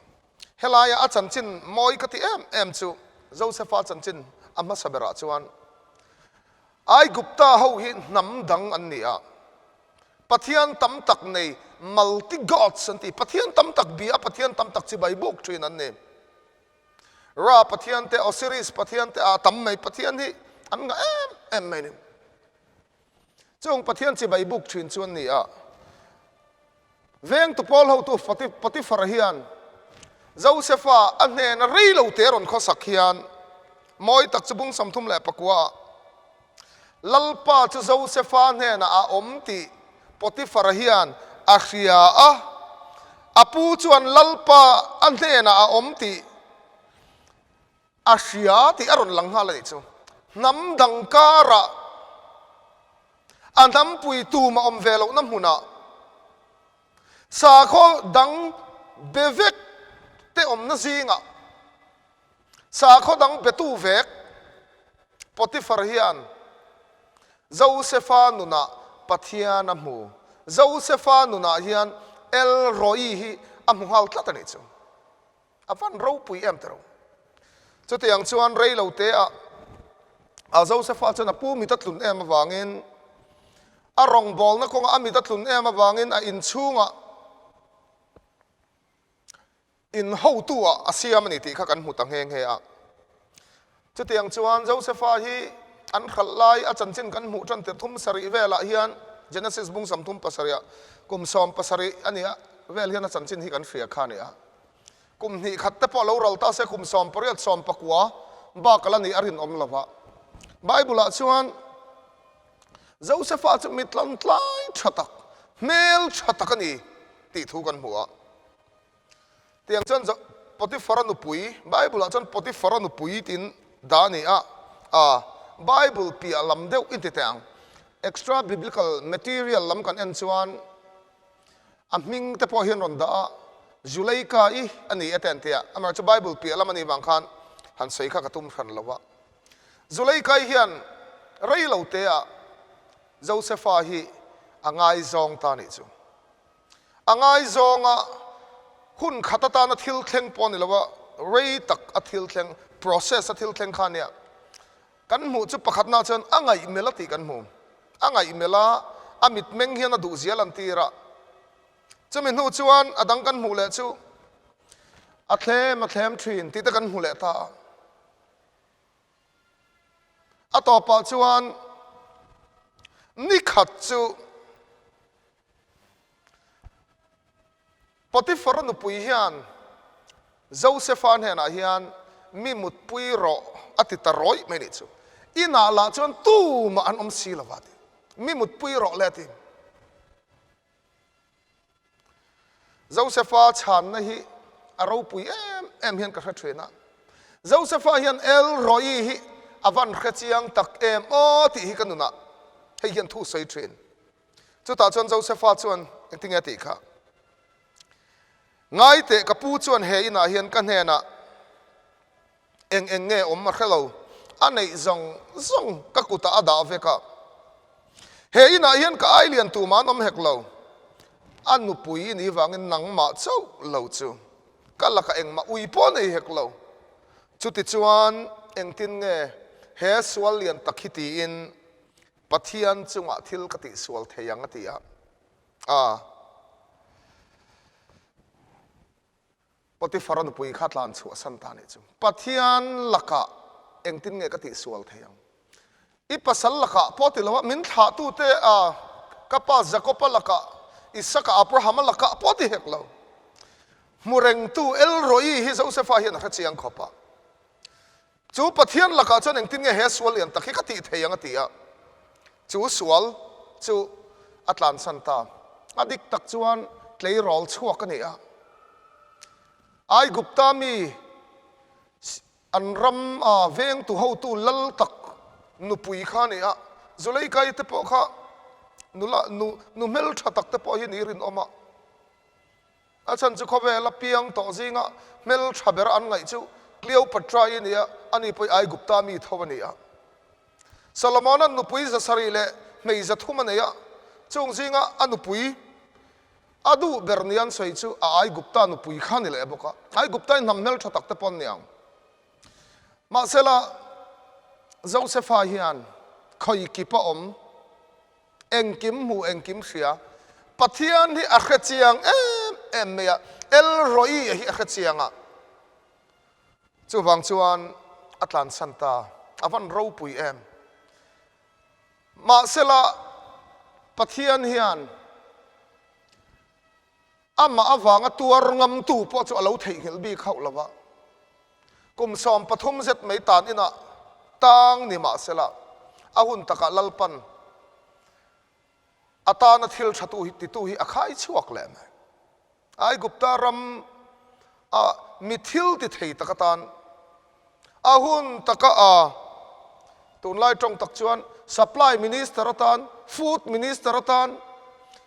Helaia a chanchin mawi ka ti em em chu Josefa chanchin a hmasa berah chuan Aigupta ho hi hnam dang an ni a, Pathian tam tak nei, multi gods an ti, Pathian tam tak bia, Pathian tam tak chibai buk thin an ni. Ra Pathian te, Osiris Pathian te, a tam mai Pathian hi an ngah em em mai ni. Chung Pathian chibai buk thin chu an ni a. Vengtu pawl hotu Potiphar hian Josefa a hnena rei lo te rawn khawsak hian mawi tak chu bung 39 ah Lalpa chu Josefa hnenah a awm tih Potiphar hian a hria a, a pu chuan Lalpa a hnenah a awm tih a hria tih a rawn lang nghal a nih chu. Hnam dang karah a hnampui tum a awm ve lohna hmunah sakhaw dang be vek te awmna zingah sakhaw dang betu vek Potiphar hian Josefa nunah Pathian a hmu. Josefa nunah hian El Roi hi a hmu nghal tlat a nih chu. A van ropui em tiro. Chutiang chuan rei lo te ah a Josefa chuan a pu mit a tlun em avangin a rawngbawlna kawngah a mit a tlun em avangin a inchhungah in hotu ah a siam a ni tih kha kan hmu ta nghe nghe a. Chutiang chuan Josefa hi an hralh lai a chanchin kan hmuh tan tirh thum sarih velah hian Genesis bung 37 ah kum 17 a nia vel hian a chanchin hi kan hria kha a ni a. Kum hnih khat te pawh lo ral ta se kum 18 19 bak a la nih a rinawm lo va. Bible ah chuan Josefa chu mi tlantlai tha tak, hmel tha tak a ni tih thu kan hmu a. Tiang chuan Potiphar-a nupui, Bible-ah chuan Potiphar-a nupui tiin dah a ni a, a Bible piah lam deuh i ti teh ang. Extra biblical material lam kan en chuan a hming te pawh hian rawn dah a, Zuleika-i a ni e te an ti a, amaherawhchu Bible piah lam a nih vang khan han sawi kha ka tum hran lo va. Zuleika-i hian rei lo teah Josefa hi a ngaizawng ta a nih chu. A ngaizawnga hun khat atana thil thleng pawh a ni lo a, rei tak a thil thleng, process a thil thleng kha a nia. Kan hmuh chu pakhatna chuan a ngaihmelh a tih kan hmu. A ngaihmelh a, a mitmeng hian a duhzia a lantir a. Chumi hnu chuan a dang kan hmuh leh chu a thlem a thlem thin tih te kan hmu leh ta a. A tawpah chuan nikhat chu Potifara nupui hian Josefa hnenah hian mi mutpui rawh a ti ta rawih mai nih chu. Inah lah chuan tumah an awm si lo va ti. Mi mutpui rawh le a ti. Josefa chhanna hi a ropui em em hian ka hre thin a. Josefa hian El Roi hi a van hre chiang tak em aw tih hi ka nunah hei hian thu sawi thin. Chutah chuan Josefa chuan engtinge a tih kha? Ngai teh ka pu chuan he inah hian ka hnenah eng eng nge awm a hre lo, a neih zawng zawng ka kutah a dah vek a. He inah hian ka ai lian tumah an awm hek lo, a nupui i nih vangin nangmah chauh lo chu ka lakah engmah ui pawh nei hek lo. Chutichuan engtin nge he sual lian tak hi tiin Pathian chungah thil ka tihsual thei ang a ti a. A. Potifara nupui kha tlan chhuahsan ta nih chu. Pathian lakah engtin nge ka tihsual thei ang? I pasal lakah pawh ti lo a, min thlahtute a, ka pa Jakoba lakah, Isaka, Abrahama lakah pawh ti hek lo. Hmu rengtu El Roi hi Josefa hian a hre chiang khawp a. Chu Pathian lakah chuan engtin nge he sual lian tak hi ka tih thei ang a ti a, chu sual chu a tlansan ta. A dik tak chuan tleirawl chhuak a ni a. Aigupta mi an ram a vengtu hotu lal tak nupui kha a ni a, Zuleikai te pawh kha nula nu nu hmeltha tak te pawh hi ni rinawm a. A chhan chu khawvela piang tawh zinga hmel tha ber an ngaih chu Cleopatra-i a ni a, ani pawh hi Aigupta mi tho a ni a. Solomon-a'n nupui zasarih leh hmei zathum a nei a, chung zinga a nupui a duh ber nia an sawi chu a Aigupta nupui kha a ni leh bawk a. Aigupta-i hnam hmel tha tak te pawh an ni ang. Mahsela, Josefa hian khawi kip a awm. Engkim hmu engkim hria. Pathian hi a hre chiang em em mai a, El Roi a hi a hre chiang a. Chuvang chuan a tlansan ta, a van ropui em. Mahsela Pathian hian Amah avanga tuar ngamtu pawh chu a lo theihnghilh bik hauh lo va. Kum 13 zet mai tan inah tang ni mah sela, a hun takah Lalpan a tana thil thatu hi titu hi a khai chhuak leh mai. Aigupta ram a mi thil ti thei tak atan A hun taka a tunlai tawng tak chuan Supply Minister atan, Food Minister atan,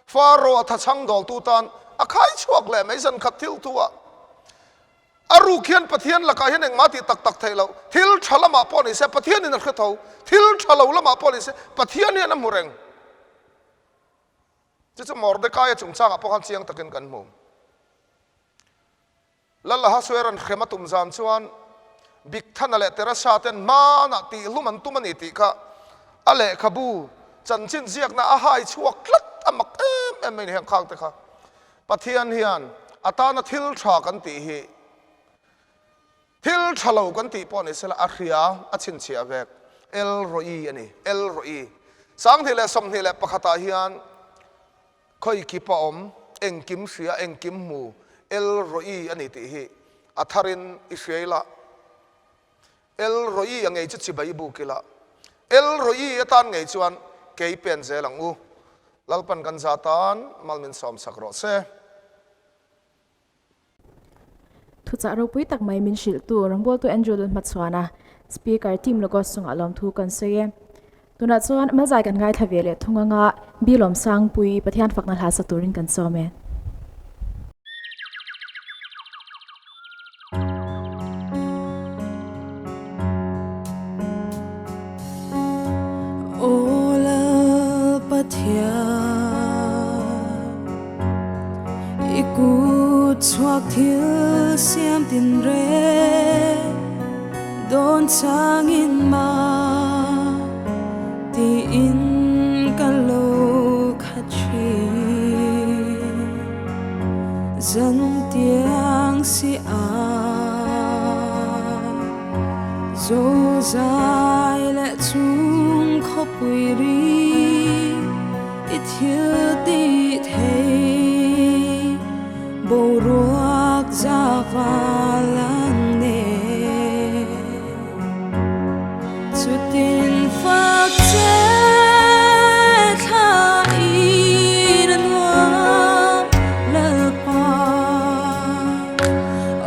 Pharaoh a thachhang dawltu tan a khai chhuak leh mai zan khat thil thu a. A ruk hian Pathian lakah hian engmah tih tak tak theih loh, thil tha lamah pawh ni se Pathianin a hre tho, thil tha lo lamah pawh ni se Pathian hian a hmu reng. Chu chu Mordekaia chungchangah pawh khan chiang takin kan hmu. Lal Ahasueran hrem a tum zan chuan Bigthana leh Teresa ten hmanah tihlum an tum a ni tih kha a lehkhabu chanchin ziakna a hai chhuak tlat a mak em em mai ni heng khang te kha. Pathian hian a tana thil tha kan tih hi thil tha lo kan tih pawh ni sela a hria a chhinchhiah vek. El Roi a ni. El Roi. 2021 ah hian Khawi kip a awm, engkim hria, engkim hmu, El Roi a ni tih hi a tharin i hriai la. El Roi a ngei chu chibai i buk ila. El Roi atan ngei chuan kei pen zel ang u. Lalpan kan za tan mal min sawmsak rawh se. Thuchah ropui tak mai min hrilhtu rawngbawltu Andrew Lalhmachhuana, Speaker Team Logos chungah lawmthu kan sawi e. Tunah chuan Malzai kan ngaithla ve leh thung anga Bi Lawmsangpui Pathian fakna hla sa turin kan sawm e. Aw Lal Pathian. I kut chhuak thil siam tin reng dawn changin ma. Tiin ka lo khat thin. Zan tiang si a zo zai leh chung khawpui ri i thil ti thei boruak za valang ne. Chutin fak che thla in a nuam Lalpa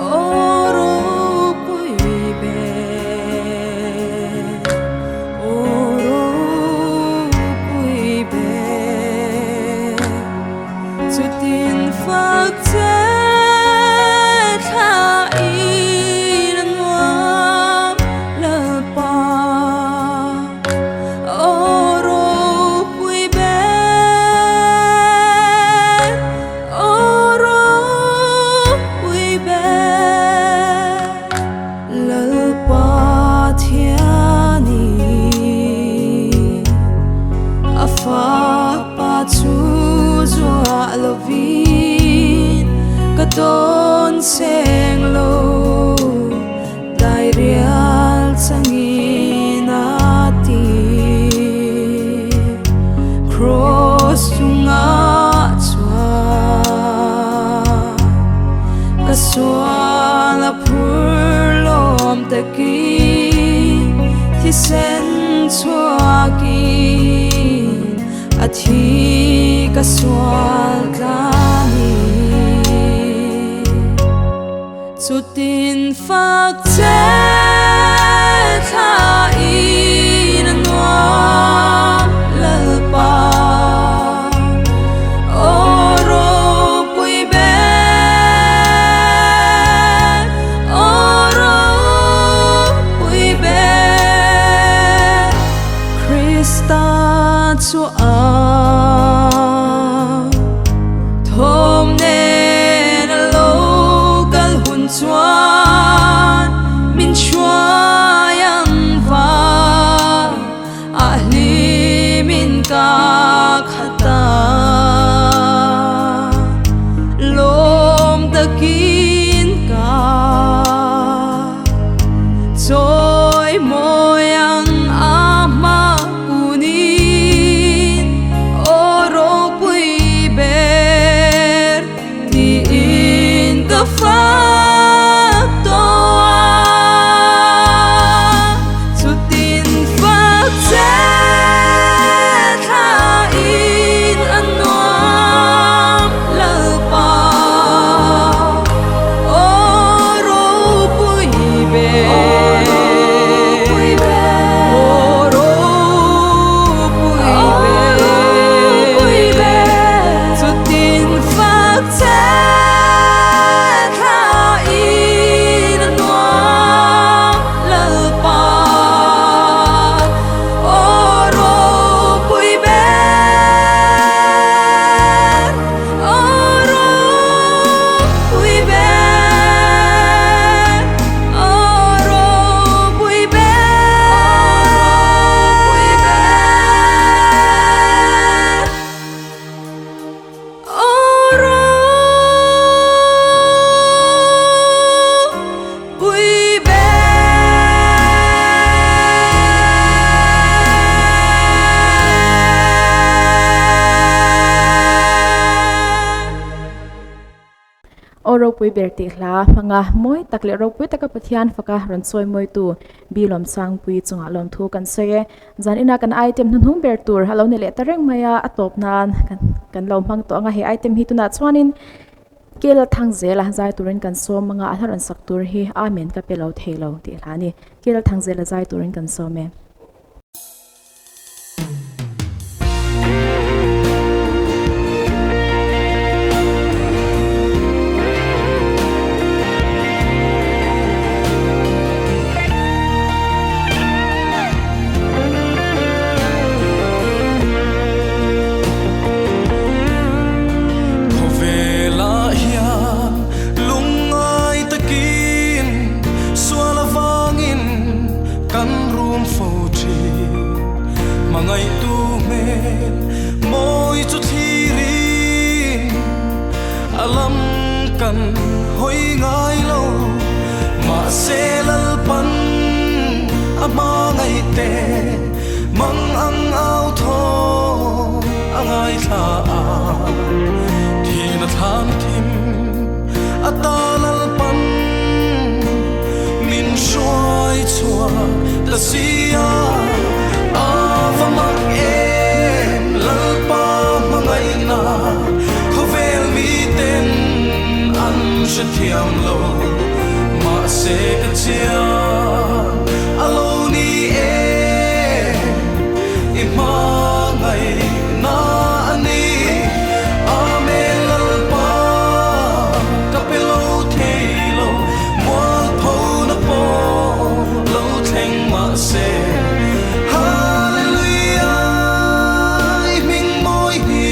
aw ropui ber, aw ropui ber. Chutin fak che thla in a nuam Lalpa aw ropui ber, aw ropui ber. Lalpa thiani a fapa chu zuah lovin ka tawn seng lo dairial changin a ti cross chungah chuan ka sual a phur lawm takin thisen chhuakin a thi ka sual tlani. Chutin fak che thla in a nuam Lalpa aw ropui ber, aw ropui ber. Krista chu a thawm nen a lo kal hun chuan min hruai ang va a hlimin ka khata lawm takin ka chawi mawi ang a hma kunin aw ropui ber tiin ka fak tawh a. Chutin fak che thla in a nuam Lalpa aw ropui ber, aw ropui ber. Chutin fak che thla in a nuam Lalpa aw ropui ber, aw ropui ber, aw ropui ber, aw ropui ber. Aw ropui ber tih hla hmanga mawi tak leh ropui taka Pathian faka rawn sawi mawitu Bi Lawmsangpui chungah lawmthu kan sawi e. Zan inah kan item hnuhnung ber tur a lo ni leh ta reng mai a, a tawp nan kan lo hmang tawh ang a, he item hi tunah chuanin Kel thang zela zai turin kan sawm anga a hla rawn sak tur hi Amen ka pe lo thei lo tih hla a ni. Kel thang zela zai turin kan sawm e. Khawvelah hian lungngai takin sual avangin kan rum fo. kan hawi ngai lo mahse Lalpan a hmangaih te mang ang au thaw a ngaithla a thihna thlan thim ata Lalpan min hruai chhuak ta si a a va mak em Lalpa hmangaihna khawvel miten an hrethiam lo mahse ka chiang a lo ni e i hmangaihna a ni Amen Lalpa ka pe lo thei lo mualpho na pawh lo thleng mahse Hallelujah i hming mawi hi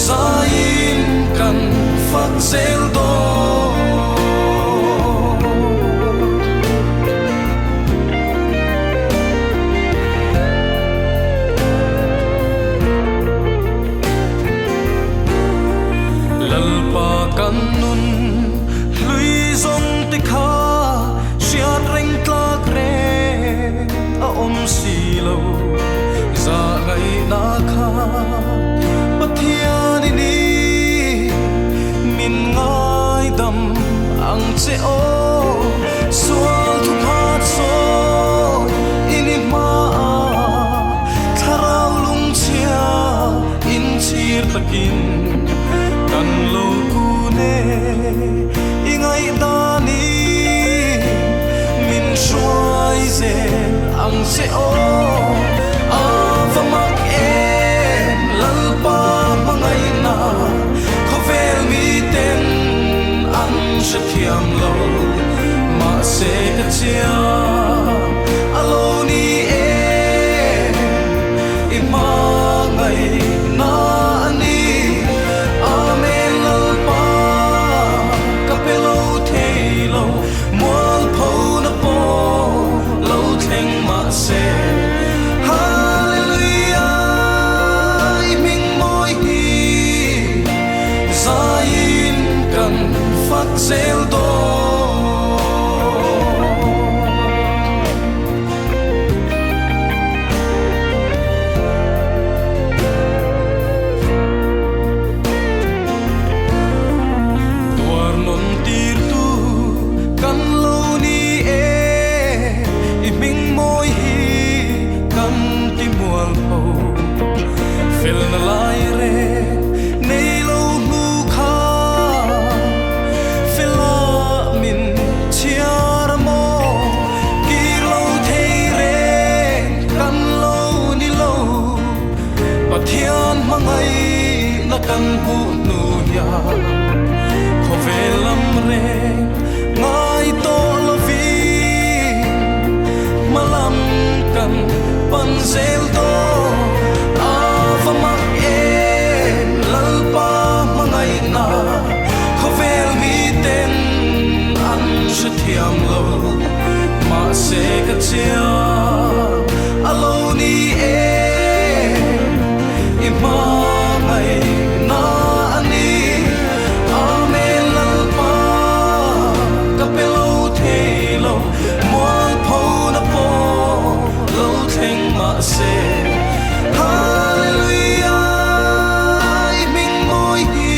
zaiin kan fak zel dawn. Lalpa kan nun hlui zawng te kha hriat reng tlak reng a awm si lo. Zah ngaihna kha Pathian i ni min ngaidam ang che aw. Sual thupha chawi i ni hmaah thlarau lungchhia inchhir takin kan lo kun e. I ngaihdanin min hruai zel ang che aw. A va mak em Lalpa hmangaihna khawvel miten an hrethiam lo mahse ka chiang a lo ni e i hmangaihna a ni Amen Lalpa ka pe lo thei lo mualpho na pawh lo thleng mahse Hallelujah i hming mawi hi zaiin kan fak zel dawn. Tuar nawn tirtu kan lo ni e, i hming mawi hi kan ti mual pho. Felna lai reng nei lo hnu kha, fela min chhiar a maw, kir lo thei reng kan lo ni lo. Pathian hmangaihna kan hmuh hnu hian khawvel lam reng ngai tawh lovin hma lam kan pan zel dawn. A va mak em Lalpa hmangaihna khawvel miten an hrethiam lo mahse ka chiang a lo ni e i hmangaihna a ni Amen Lalpa ka pe lo thei lo mualpho na pawh lo thleng mahse Hallelujah i hming mawi hi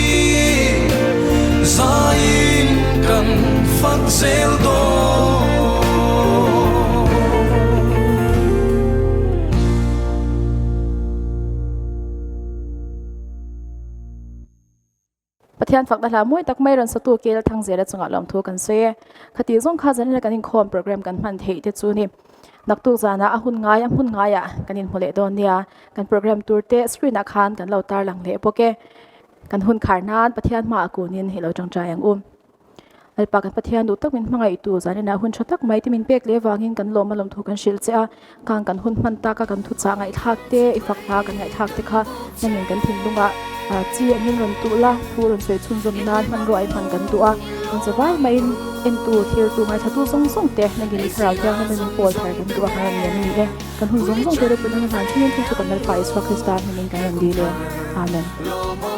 zaiin kan fak zel dawn. Pathian fakna hla mawi tak mai rawn satu Kel Thangzela chungah lawmthu kan sawi e. Khati zawng kha zanina kan inkhawm program kan hman theih te chu ni. Naktuk zanah a hun ngai a hmun ngaiah kan inhmu leh dawn nia. Kan program tur te screen ah khan kan lo tarlang leh bawk e. Kan hun khar nan Pathian hmaah kunin i lo tangtai ang u. Lalpa kan Pathian duh tak min hmangaihtu zaninah hun tha tak mai te min pek leh avangin kan lawm a lawmthu kan hrilh che a, kang kan hun hman taka kan thuchah ngaihthlak te, i fak hla kan ngaihthlak te kha nangin kan thinlungah chi angin rawn tuh la, thu rawn sawi chhunzawm nan hmanrua ai hman kan duh a, kan che vai maiin entu, thirtu, ngaithlatu zawng zawng te nangin i thlarau thianghlim in min pawl thar kan duh a, kan rawn ngen a ni e. Kan hun zawng zawng te ropui nana hlan thlengin thil chu kan Lalpa Isua Krista hmingin kan rawn dil e. Amen.